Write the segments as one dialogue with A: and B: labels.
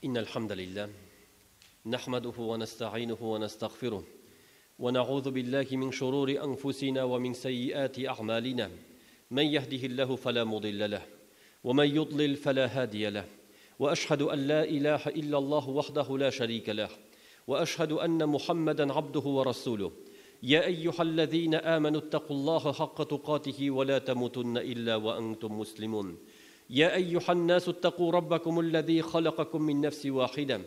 A: إن الحمد لله نحمده ونستعينه ونستغفره ونعوذ بالله من شرور أنفسنا ومن سيئات أعمالنا من يهده الله فلا مضل له ومن يضلل فلا هادي له وأشهد أن لا إله إلا الله وحده لا شريك له وأشهد أن محمدا عبده ورسوله يا أيها الذين آمنوا اتقوا الله حق تقاته ولا تموتن إلا وأنتم مسلمون يا أيها الناس اتقوا ربكم الذي خلقكم من نفس واحدة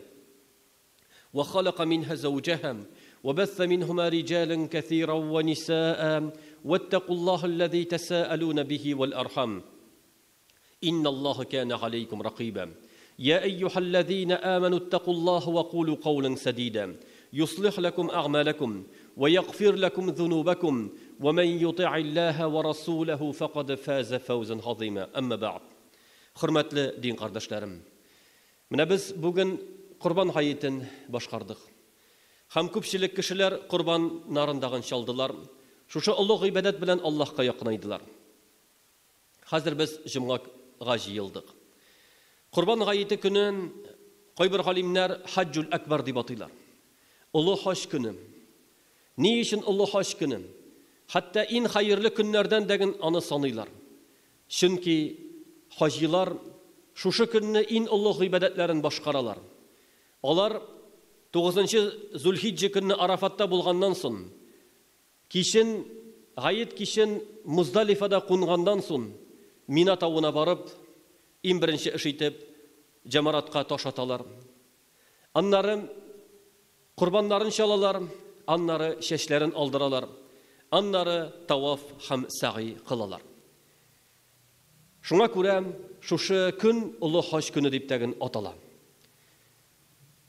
A: وخلق منها زوجها وبث منهما رجالا كثيرا ونساء واتقوا الله الذي تساءلون به والأرحم إن الله كان عليكم رقيبا يا أيها الذين آمنوا اتقوا الله وقولوا قولا سديدا يصلح لكم أعمالكم ويغفر لكم ذنوبكم ومن يطع الله ورسوله فقد فاز فوزا عظيما أما بعد. Хөрмәтле дин кардәшләрем, менә без бүген Корбан гаетен башкардык. Һәм күпчелек кешеләр корбаннарын чалдылар. Шушы олуг гыйбадәт белән Аллаһка якынайдылар. Хәзер без җомгага җыелдык. Корбан гаете көнен кайбер галимнәр Хаҗҗул Акбар дип атыйлар. Олы хаҗ көне. Ни өчен олы хаҗ көне? Хәтта иң хәерле көннәрдән дәген аны саныйлар. Чөнки хаҗилар шушы көнне иң олы гыйбадәтләрен башкаралар. Алар 9 Зулхиҗҗә көнне Арафатта булганнан соң, кичен, гает кичен Муздалифада кунганнан соң, Мина тавына барып, иң беренче эш итеп җамаратка таш аталар. Аннары корбаннарын чалалар, аннары чәчләрен алдыралар, аннары таваф һәм сәгый кылалар. Шуңа күрә шушы көн олы хаҗ көне дип тәген атала.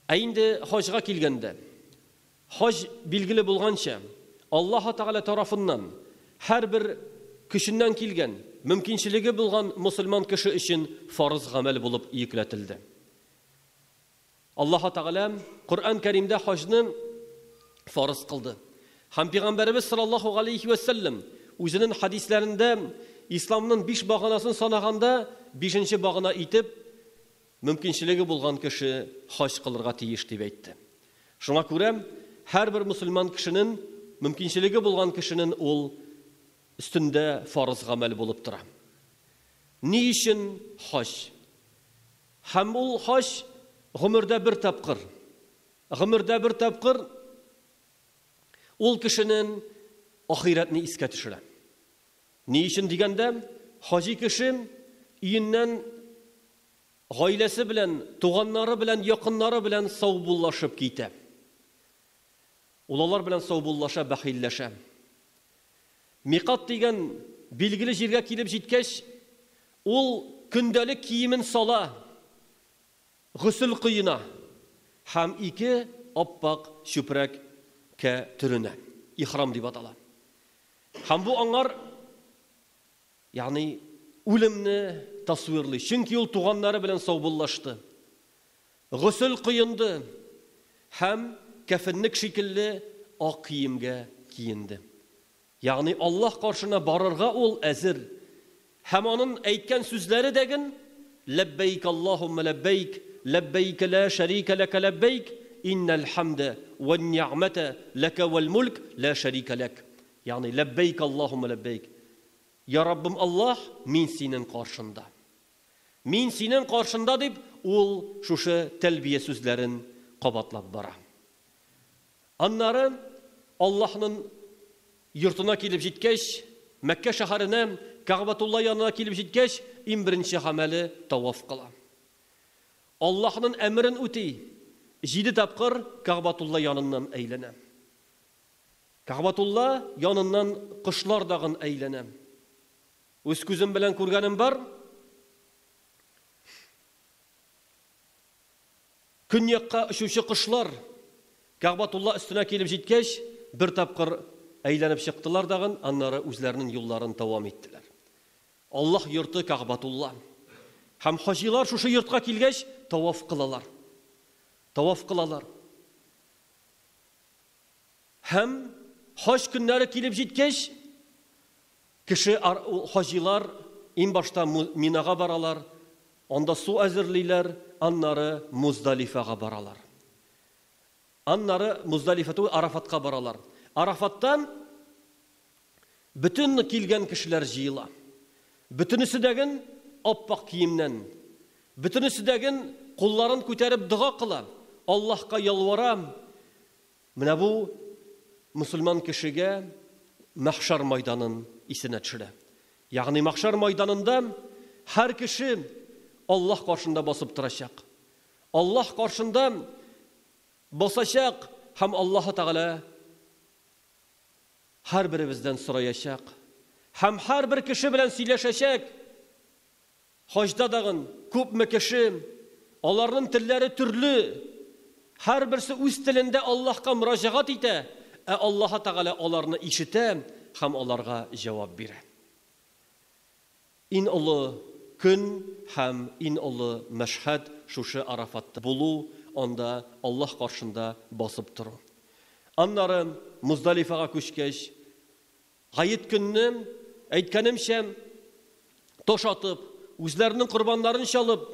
A: Ә инде хаҗга килгәндә, хаҗ билгеле булганча, Аллаһ Тәгалә тарафыннан һәрбер көченнән килгән, мөмкинчелеге булган мусульман кеше өчен фарыз гамәл булып йөкләтелде. Аллаһ Тәгалә Коръән Кәримдә хаҗны фарыз кылды. Һәм Пәйгамбәребез саллаллаһу алейхи ва саллям үзенең хадисләрендә исламның 5 баганасын санаганда 5нче багана итеп мөмкинчелеге булган кеше хаҗ кылырга тиеш дип әйтте. Шуңа күрә һәрбер мусульман кешенең мөмкинчелеге булган кешенең ул өстендә фарыз гамәл булып тора. Ни өчен хаҗ? Һәм ул хаҗ гомердә бер тапкыр. Гомердә бер тапкыр ул кешенең ахирәтне искә төшерә. Ни өчен дигәндә, хаҗи кеше өеннән гаиләсе белән, туганнары белән, якыннары белән саубуллашып китә. Ул алар белән саубуллаша, бәхилләшә. Миқат дигән билгеле җиргә килеп җиткәч, ул көндәлек киемен сала, госел коена һәм ике аппак чүпрәккә төренә. Ихрам дип атала. Һәм бу аңар, ягъни үлемне тасвирлый. Чөнки ул туганнары белән саубуллашты. Госел коенды һәм кәфенлек шикелле ак киемгә киенде. Ягъни Аллаһ каршына барырга ул әзер. Һәм аның әйткән сүзләре дәген ләббәйк Аллаһумма ләббәйк, ләббәйк ла шәрика ләкә ләббәйк, иннәл хамда вән ни'мата ләкә вәл мулк ла шәрика ләк. Ягъни ләббәйк Аллаһумма ләббәйк. Я Раббым Аллаһ, мин синең каршында. Мин синең каршында дип ул шушы тәлбия сүзләрен кабатлап бара. Аннары Аллаһның йортына килеп җиткәч, Мәккә шәһәренә, Кәгъбәтулла янына килеп җиткәч, иң беренче гамәле таваф кыла. Аллаһның әмерен үти, 7 тапкыр Кәгъбәтулла яныннан әйләнә. Кәгъбәтулла яныннан кошлар дагын әйләнә. Үз күзем белән күргәнем бар. Көньякка очучы кошлар Кәгъбәтулла өстенә килеп җиткәч, бер тапкыр әйләнеп чыктылар дагын, аннары үзләренең юлларын дәвам иттеләр. Аллаһ йорты Кәгъбәтулла. Һәм хаҗилар шушы йортка килгәч, таваф кылалар. Таваф кылалар. Һәм хаҗ көннәре килеп җиткәч, кеше хаҗилар иң башта Минага баралар, анда су әзерлиләр, аннары Муздалифага баралар. Аннары Муздалифа түгел, Арафатка баралар. Арафаттан бөтен килгән кешеләр җыела. Бөтенесе дәген аппак киемнән. Бөтенесе дәген кулларын күтәреп дога кыла. Аллаһка ялвара. Менә бу мусульман кешегә мәхшәр майданын исенә төшерә. Ягъни мәхшәр майданында һәр кеше Аллаһ каршында басып торачак. Аллаһ каршында басачак һәм Аллаһ Тәгалә һәрберебездән сораячак. Һәм һәрбер кеше белән сөйләшәчәк. Хаҗда дагын күпме кеше, аларның телләре төрле. Һәрберсе үз телендә Аллаһка мөрәҗәгать итә, ә Аллаһ Тәгалә аларны ишетә һәм аларга җавап бирә. Иң олы көн һәм иң олы мәшһәд шушы Арафатта булу, анда Аллаһ каршында басып тору. Аннары Муздалифага күчкәч, гает көнне, әйткәнемчә, таш атып, үзләренең корбаннарын чалып,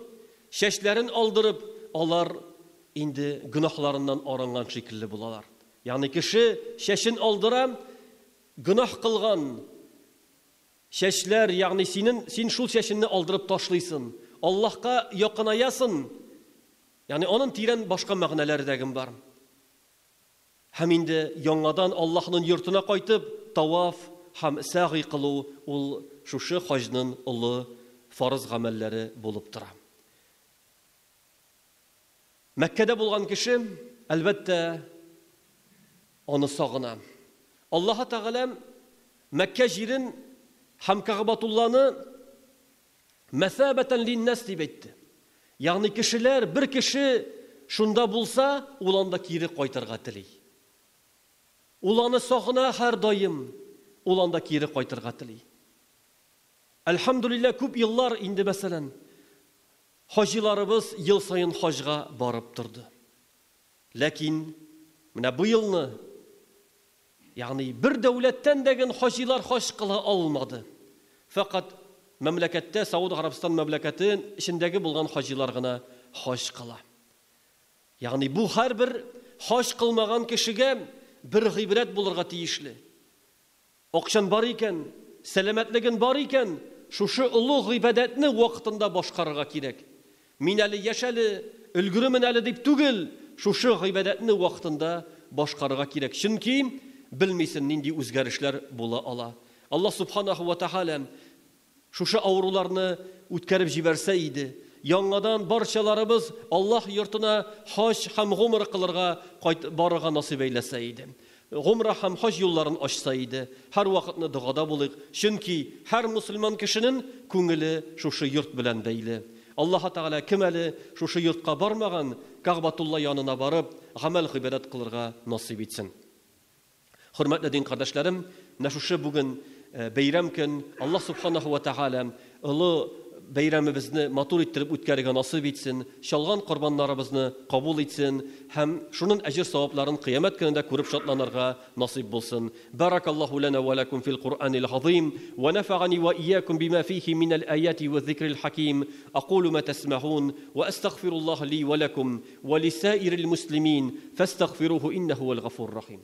A: чәчләрен алдырып, алар инде гөнаһларыннан арынган шикелле булалар. Ягъни кеше чәчен алдыра, гөнаһ кылган чәчләр, ягъни синен, син шул чәчеңне алдырып ташлыйсың, Аллаһка якынаясың. Ягъни аның тирән башка мәгънәләре дә бар. Һәм инде яңадан Аллаһның йортына кайтып, таваф һәм сәгый кылу ул шушы хаҗның олы фарыз гамәлләре булып тора. Мәккәдә булган кеше, әлбәттә, аны сагына. Аллаһ Тәгалә Мәккә җирен һәм Кәгъбатулланы мәсабәтән линнас дип әйтте. Ягъни кешеләр, бер кеше шунда булса, ул анда кире кайтырга тели. Ул аны сагына һәр даим, ул анда кире кайтырга тели. Әлхәмдүлилләһ, күп еллар инде, мәсәлән, хаҗиларыбыз ел саен хаҗга барып торды. Ләкин менә бу елны, ягъни бер дәүләттән дә ген хаҗилар хаҗ кыла алмады. Фәкать мәмләкәттә, Сауд Гарәбстан мәмләкәте эчендәге булган хаҗилар гына хаҗ кыла. Ягъни бу һәрбер хаҗ кылмаган кешегә бер гыйбрәт булырга тиешле. Акчан бар икән, сәламәтлеген бар икән, шушы олы гыйбадәтне вакытында башкарырга кирәк. Мин әле яшь әле, өлгеремен әле дип түгел, шушы гыйбадәтне вакытында башкарырга кирәк. Чөнки белмисең нинди үзгәрешләр була ала. Аллаһ субханаху ва тааля шушы авыруларны үткәреп җибәрсә иде, яңадан барчаларыбыз Аллаһ йортына хаҗ һәм гумра кылырга барырга насыйп әйләсә иде. Гумра һәм хаҗ юлларын ачса иде. Һәр вакытны догада булыйк, чөнки һәр мусульман кешенең күңеле шушы йорт белән бәйле. Аллаһ Тәгалә кем әле шушы йортка бармаган, Кәгъбатулла янына барып, гамәл гыйбадәт кылырга насыйп итсен. Хөрмәтле дин кардәшләрем, менә шушы бүген бәйрәм көн, Аллаһ субханаху ва тааля олы бәйрәмебезне матур иттереп үткәрергә насыйп итсен, чалган корбаннарыбызны кабул итсен һәм шуның әҗер савапларын кыямәт көнендә күреп шатланырга насыйп булсын. Баракаллаһу лана ва лакум фил Куръанил азим ва нафагани ва иякум бима фихи минал аяти ва зикрил хаким. Акулу ма тасмаун ва астагфируллаһ ли ва лакум ва лисаирил муслимин фастагфируһу иннаху хуал гафур рахим.